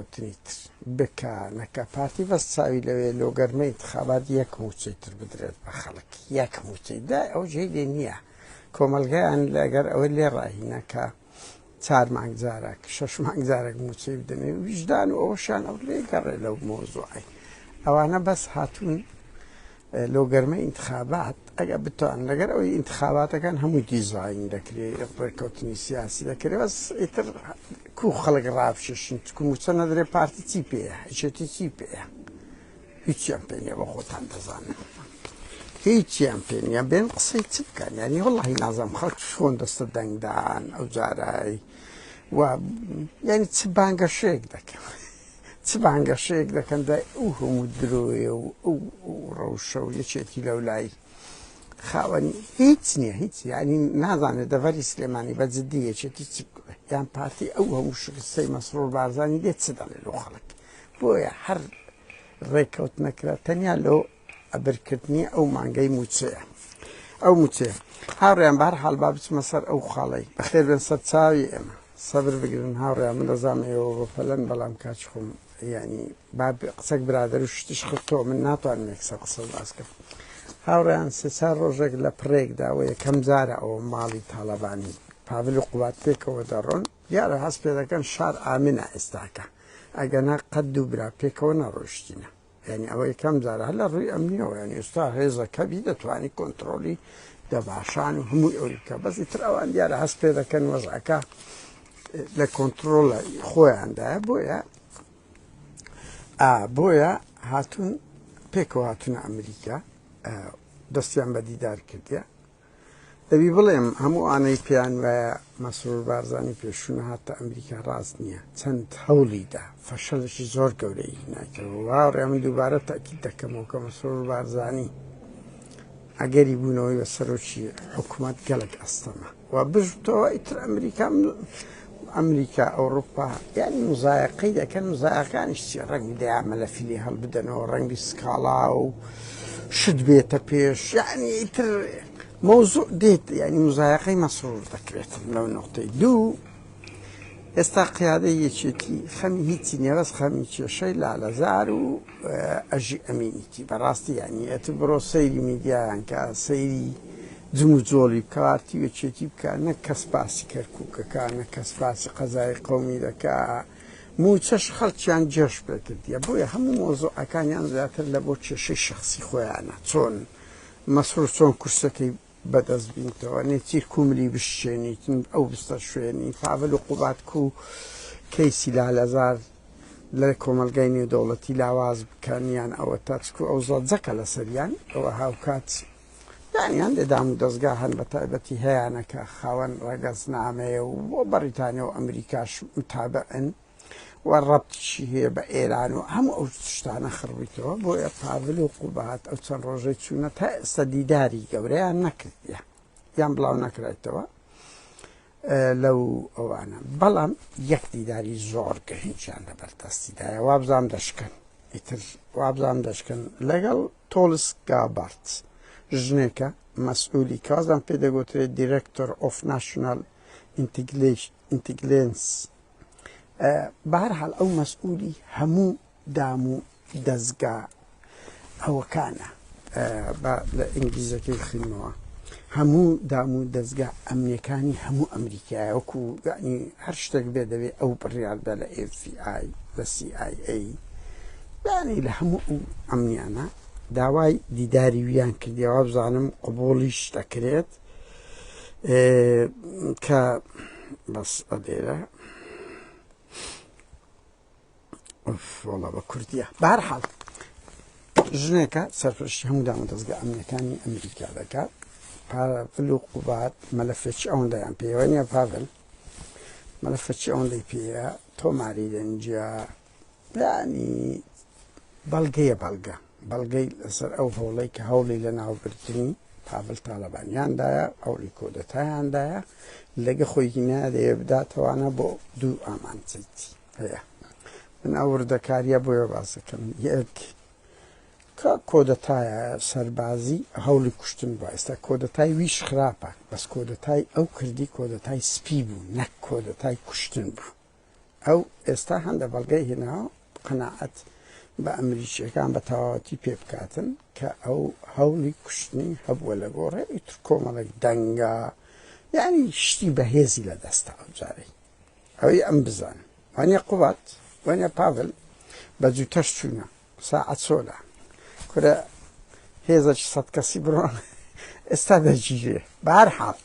ڕێککەوتنی تر بکا نەکا پارتی بەس چاوی لەوێ لۆ گەرمەی انتخابات یەک موچەی تر بدرێت بە خەڵک یەک موچەی دا ئەو جێی لێ نییە کۆمەڵگایان لەگەر ئەوە لێ ڕاهینە کە چار مانگ جارێک شەش مانگ جارێک موچەی بدەنێ ویژدان و ئەوەشان ئەو لێ گەڕێ لەو مۆزوعی ئەوانە بەس هاتوون لۆ گەرمەی ئینتخابات ئەگە بتوان لەگەر ئەوەی ئینتخاباتەکان هەمووی دیزاین دەکرێ ڕێککەوتنی سیاسی دەکرێ بەس ئیتر کو خەڵک ڕابکێشن چکو موچە نەدرێ پارتی چی پێیە یەکێتی چی پێیە هیچیان پێ نییە بە خۆتان دەزانن هیچیان پێ نییە بێن قسەی چ بکەن یعنی وەڵی نازانم خەڵک چۆن دەستە دەنگدان ئەو جارای و یعنی چ بانگەشەیەک دەکەن چ بانگەشەیەک دەکەن دوای ئەو هەموو درۆیە و ئەو ڕەوشە و یەکێتی لەو لای خاوەنی هیچ نییە هیچ یعنی نازانێت دەڤەری سلێمانی بە جدی یەکێتی چ یان پارتی ئەو هەموو شکستەی مەسرور بارزانی دێت چ دەڵێ لۆ خەڵک بۆیە هەر ڕێککەوت نەکرا تەنیا لۆ ئەبرکردنی ئەو مانگەی موچەیە ئەو موچەیە هاوڕێیان بەهەر حاڵ با بچمە سەر ئەو خاڵەی بەخێر بێن سەر چاوی ئێمە سەبر بگرن هاوڕێیان من دەزانم ئێوە بە پەلەن بەڵام کاچ خۆم یعنی با قسەک برادەر و شتیش خستەوە من ناتوانم یەکسەر قسە باس کەم هاوڕێیان سێ چار ڕۆژێک لە پڕێکدا و یەکەم جارە ئەوە ماڵی تاڵەبانی پاڤل و قوباد پێکەوە دەڕۆن دیارە هەست پێ دەکەن شار ئامنە ئێستاکە ئەگەنا قەت دوو برا پێکەوە نەڕۆیشتینە یعنی ئەوە یەکەم جارە هەر لە ڕووی ئەمنیەوە یعنی ئێستا هێزەکە بی دەتوانی کۆنتترۆلی دەباشان و هەمووی ئەوی بکە بەس ئیتر ئەوان دیارە هەست پێ دەکەن وەزعەکە لە کۆنتترۆڵە خۆیاندایە بۆیە بۆیە هاتوون پێکەوە هاتوونە ئەمریکا دەستیان بە دیدار کردیە دەبی بڵێم هەموو ئەوانەی پێیان وایە مەسرور بارزانی پێشوو نەهاتە ئەمریکا ڕاست نییە چەند هەوڵی دا فەشەلێکی زۆر گەورەی هینایتەوە واڕێ من دووبارە تەئکید دەکەمەوە کە مەسرور بارزانی ئەگەری بوونەوەی بە سەرۆکی حکوومەت گەلک ئەستەمە و بژتەوە ئیتر ئەمریکا ئەمریکا ئەوروپا یعنی مزایقەی دەکەن مزایقانیش چی ڕەنگی دەیان مەلەفی لێ هەڵبدەنەوە ڕەنگی سکاڵا و شت بێتە پێش یعنی ئیتر مەوزوع دێت یعنی مزایقەی مەسرور دەکرێت لەو نقطەی دوو ئێستا قیادەی یەکێتی خەمی هیچی نییە بەس خەمی کێشەی لالەزار و ئەژی ئەمینیتی بەڕاستی یعنی ئەتو بڕۆ سەیری میدیایان کە سەیری جموجۆڵی پارتی و یەکێتی بکە نەک کەس باسی کەرکوکەکە نە کەس باسی قەزای قەومی دەکا موچەش خەڵکیان جێش پێکردیە بۆیە هەموو مۆزوعەکانیان زیاتر لە بۆ کێشەی شخصی خۆیانە چۆن مەسرور چۆن کورسەکەی بەدەست بینتەوە نێچیر کوملی بشچێنیتن ئەو بستە شوێنی پاڤل و قوباد کو کەیسی لالەزار لە کۆمەلگای نێودەوڵەتی لاواز بکەن یان ئەوە تا چکو ئەو زەجەکە لەسەریان ئەوە هاوکات یانی هەندێ دام و دەزگا هەن بە تایبەتی هەیانە کە خاوەن ڕەگەزنامەیە و بۆ بەڕیتانیا و ئەمریکاش متابعن و ڕەبتیشی هەیە بە ئێران و هەموو ئەو شتانە خڕبیتەوە بۆیە پاڤل و قوبات ئەو چەند ڕۆژەی چوونە تا ئێستا دیداری گەورەیان نەکردیە یان بڵاو نەکرایتەوە لەو ئەوانە بەڵام یەک دیداری زۆر گرنگیان لە بەردەستیدایە وابزانام دەشکن ئیتر وابزانام دەشکن لەگەڵ تۆڵس گابارت ژنێکە مەسئولی کازان پێ دەگوترێت دیرێکتۆر ئۆف ناشنال ئینتیگلێنس بەهەرحاڵ ئەو مەسئولی هەموو دام و دەزگا ئەوەکانە با لە ئینگلیزەکەی بخینمەوە هەموو دام و دەزگا ئەمنیەکانی هەموو ئەمریکایە وەکو یعنی هەر شتێک بێ دەبێ ئەو بڕیار بە لە FBI لە CIA یعنی لە هەموو ئەو ئەمنیانە داوای دیداری ویان کردیەوە بزانم قبوڵیش دەکرێت کە بەس ئەدێرە وەڵا بە کوردیە بەهەرحاڵ ژنێکە سەرپەرشتی هەموو دام و دەزگا ئەمنیەکانی ئەمریکا دەکات پاڤل و قوباد مەلەفێکی ئەوەندەیان پێوە نییە پاڤل مەلەفێکی ئەوەندەی پێیە تۆماری دەنجە یعنی بەڵگەیە بەڵگە بەڵگەی لەسەر ئەو هەوڵەی کە هەوڵی لە ناوبردنی پاڤل تاالبانیاندایە ئەوڵی کۆدەتایاندایە لەگە خۆی نادەیە بداتەوانە بۆ دوو ئامانجێتی هەیە من ئەو وردەکاریە بۆیە باسەکەم یەک کە کۆدەتایە سەربازی هەوڵی کوشتن بووە ئێستا کۆدەتای ویش خراپە بەس کۆدەتای ئەو کردی کۆدەتای سپی بوو نەک کۆدەتای کوشتن بوو. ئەو ئێستا هەندە بەڵگەی هێناوە قەناعەت بە ئەمریکیەکان بە تەواوەتی پێ بکاتن کە ئەو هەوڵی کوشتنی هەبووە لە گۆڕێ، ئیتر کۆمەڵێک دەنگە یعنی شتی بەهێزی لە دەستە ئەو جارەی ئەوەی ئەم بزانم وانە قوبات وانە پاڤل بە جووتەش چوونە ساعەت چۆلە کورە هێزەکی سەد کەسی بڕۆن ئێستا دەگیرێ. بەهەرحاڵ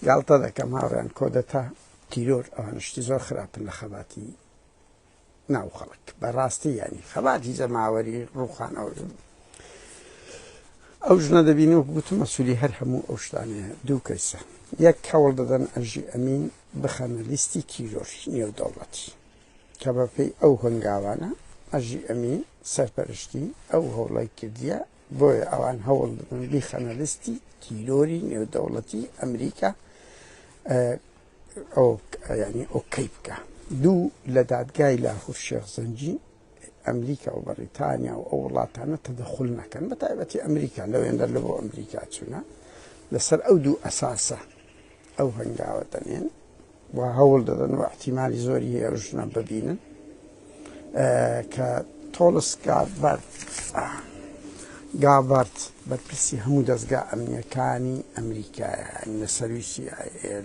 گاڵتە دەکەم هاوڕێیان، کۆدەتا تیرۆر ئەوانە شتی زۆر خراپن لە خەباتی ناو خەڵک بەڕاستی ینی خەباتی جەماوەری ڕوخانەوە ئەو ژنە دەبینی وەک گوتم مەسوولی هەر هەموو ئەو شتانەیە. دوو کەیسە یەک هەوڵ دەدەن ئەژی ئەمین بخەنە لیستی تیرۆری نێودەوڵەتی کە بەپێی ئەو هەنگاوانە ئەژی ئەمین سەرپەرشتی ئەو هەوڵی کردیە، بۆیە ئەوان هەوڵ دەدەن بیخەنە لیستی تیرۆری نێودەوڵەتی ئەمریکا ئەو ینی okay بکە. دوو لە دادگای لاهور شێخ زەنگی ئەمریکا و بەریتانیا و ئەو وڵاتانە تەدەخول نەکەن، بە تایبەتی ئەمریکا لەوێندە لە بۆ ئەمریکا چوونە. لەسەر ئەو دوو ئەساسە ئەو هەنگاوە دەنێن و هەوڵ دەدەن و احتیمالی زۆری هەیە ژنە ببینن کە تۆڵس گابارد گابارد بەرپرسی هەموو دەستگا ئەمنیەکانی ئەمریکایە، لە سەروی CIA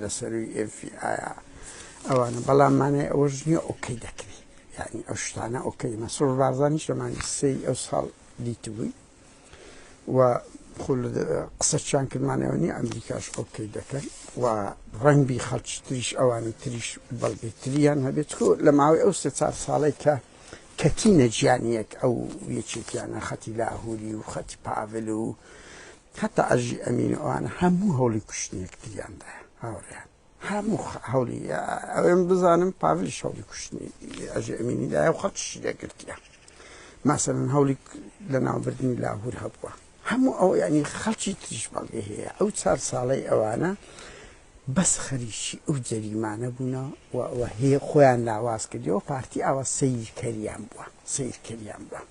لە سەروی FBI ئەوانە، بەڵام مانای ئەوەش نییە okay دەکرێت، یعنی ئەو شتانە okay. مەسرور بارزانیش لە مانگی سێی ئەو ساڵ دیتبووی و قسەچیان کردمانەوە نیە ئەمریکاش okay دەکەن و ڕەنگبی خەڵکی تریش ئەوانی تریش بەڵگەی تریان هەبێت کو لە ماوەی ئەو سێ چار ساڵەی کە کەتینە گیانیەک ئەو یەکێتیانە خەتی لاهوری و خەتی پاڤل و حتا ئەژی ئەمین و ئەوانە هەموو هەوڵی کوشتنی یەکتریاندا هاوڕێیان هەموو هەوڵی ئەوێم بزانم پاڤلیش هەوڵی کوشتنی ئەژی ئەمینی دایە و خەڵکیشی لێگرتیە ماسەرەن هەوڵی لەناوبردنی لاهور هەبووە هەموو ئەو ینی خەڵکی تریش بەڵگەی هەیە. ئەو چار ساڵەی ئەوانە بەس خەریکی ئەو جەریمانە بوونە و هەیە خۆیان لاواز کردیەوە، پارتی ئاوا سەیرکەریان بووە سەیرکەریان بووە.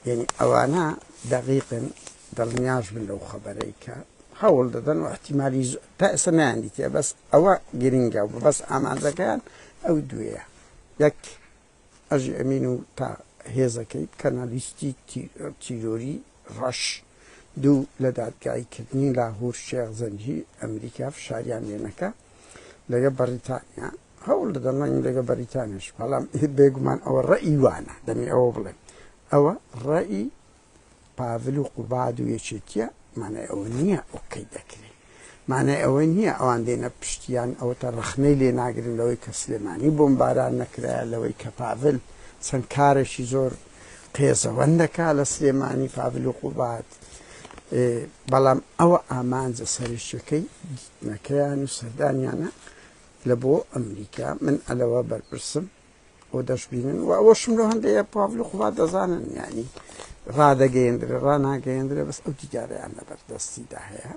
یعنی ئەوانە دەقیقن، دڵنیاش بن لەو خەبەرەی کە هەوڵ دەدەن و احتیمالی تا ئێستا نەیاندیتیە، بەس ئەوە گرنگە و بەس ئامانجەکەیان ئەو دوێیە، یەک ئەژی ئەمین و تا هێزەکەی بکەنە لیستی تیرۆری ڕەش، دوو لە دادگایی کردنی لاهور شێخ زەنگی ئەمریکا فشاریان لێ نەکا لەگە بەریتانیا هەوڵ دەدەن ڕەنگ لەگە بەریتانیش، بەڵام بێگومان ئەوە ڕەئی وانە. دەمی ئەوە بڵێم ئەوە ڕەئی پاڤل و قوباد و یەکێتیە، مانای ئەوە نییە okay دەکرێت، مانای ئەوە نییە ئەوان دێنە پشتیان. ئەوە تا ڕەخنەی لێ ناگرن لەوەی کە سلێمانی بۆمباران نەکرایە، لەوەی کە پاڤل چەند کارێکی زۆر قێزەوەن دەکا لە سلێمانی پاڤل و قوباد، بەڵام ئەوە ئامانجە سەرەکیەکەی دیتنەکەیان و سەردانیانە لە بۆ ئەمریکا. من ئەلەوە بەرپرسم بۆ دەشبینن و ئەوەشم لەو هەندەیە پاڤل و قوباد دەزانن، یعنی ڕادەگەیەندرێ ڕناگەیەندرێ، بەس ئەو دیدارەیان لە بەردەستیدا هەیە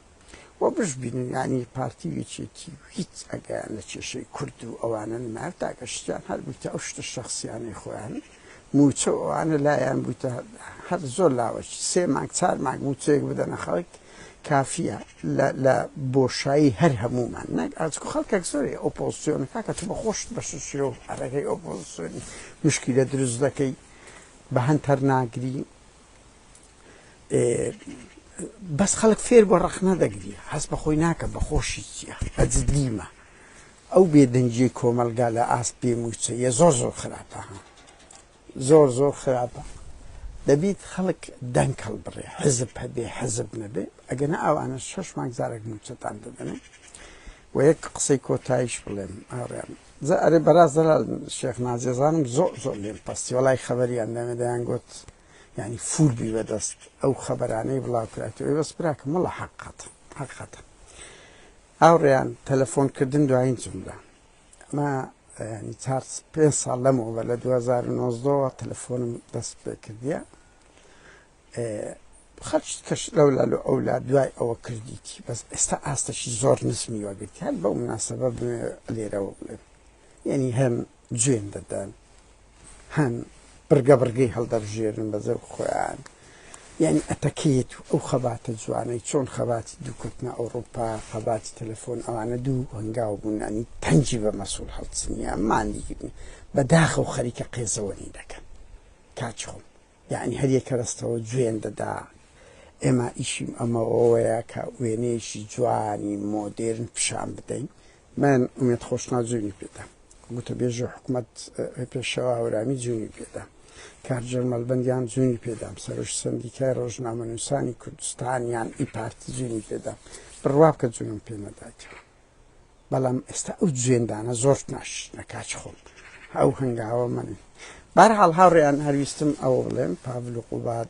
و بشبینن. یعنی پارتی و یەکێتی و هیچ ئەگەیان لە کێشەی کورد و ئەوانە نمایە، تاکە شتیان هەر بوویتە ئەو شتە شەخسیانەی خۆیان موچە و ئەوانە لایان بوویتە هەر زۆر لاوەکی، سێ مانگ چار مانگ موچەیەک بدەنە خەڵک کافیە لە بۆشایی هەر هەمومان نەک ئاچکو خەڵکێک زۆری ئۆپۆزیسیۆن کاکە تو بە خۆشت بە ششیرە و حەرەکەی ئۆپۆزیسیۆنی مشکیلە دروست دەکەی بە هەند هەر ناگری، بەس خەڵک فێر بۆ ڕەخنە دەگری، هەست بە خۆی ناکە بە خۆشی چییە بە جدیمە. ئەو بێدەنگیی کۆمەڵگا لە ئاست بێ مووچەیە زۆر زۆر خراپە، زۆر زۆر خراپە. دەبیت خەڵک دەنگ هەڵبڕێ، حزب هەبێ حزب نەبێ، ئەگەنە ئەوانە شەش مانگ جارێک مووچەتان دەدەنێ. و یەک قسەی کۆتاییش بڵێم ئاڕێم جا ئەرێ بەراز دەلال شێخ نازێزانم زۆر زۆر لێم پەستی وەڵای خەبەریان دەمێ دەیان گوت یعنی فول بی بەدەست ئەو خەبەرانەی بڵاو کراتەوە. بەس براکەم وەڵا حەقەتە حەقەتە هاوڕێیان. تەلەفۆنکردن دوایین جملە ئەمە ینی چار پێ ساڵ لەمەوە لە 2009ەوە تەلەفۆنم دەست پێ کردیە، خەرج کەش لەولا لە ئەولا دوای ئەوە کردیتی، بەس ئێستا ئاستەکی زۆر نزمی وەگرتی. هەر بەو مناسبە لێرەوە بڵێم یعنی هەم جوێن دەدەن هەم بڕگە بڕگەی هەڵدەبژێرن بە زەو خۆیان. یعنی ئەتەکێت و ئەو خەباتە جوانەی چۆن خەباتی دووکەوتنە ئەوڕوپا، خەباتی تەلەفۆن ئەوانە دوو هەنگاو بوون، یعنی تەنگی بە مەسول هەڵچنیە ماندی بەداخەوە خەریکە قێزەوەنی دەکەن کاکی خۆم. یەعنی هەر یەک کەرەستەوە جوێن دەدا، ئێمە ئیشی ئەمە ئەوەیە کە وێنەیەکی جوانی مۆدێرن پیشان بدەین. من ئومێد خۆشناو جوێنی پێدا، گوتەبێژی حکومەت پێشەوا هەورامی جوێنی پێدا، کارگێڕ مەڵبەندیان جوێنی پێدام، سەرۆکی سەندیکای ڕۆژنامەنووسانی کوردستانیان ئی پارتی جوێنی پێدام، بڕوا بکە جوێنم پێ نەدایتەوە. بەڵام ئێستا ئەو جوێندانە زۆر ناشرینە کاک خۆم ئەو هەنگاوە من بارحاڵ هاوڕێیان هەرویستم ئەوە بڵێم پاڤل و قوباد.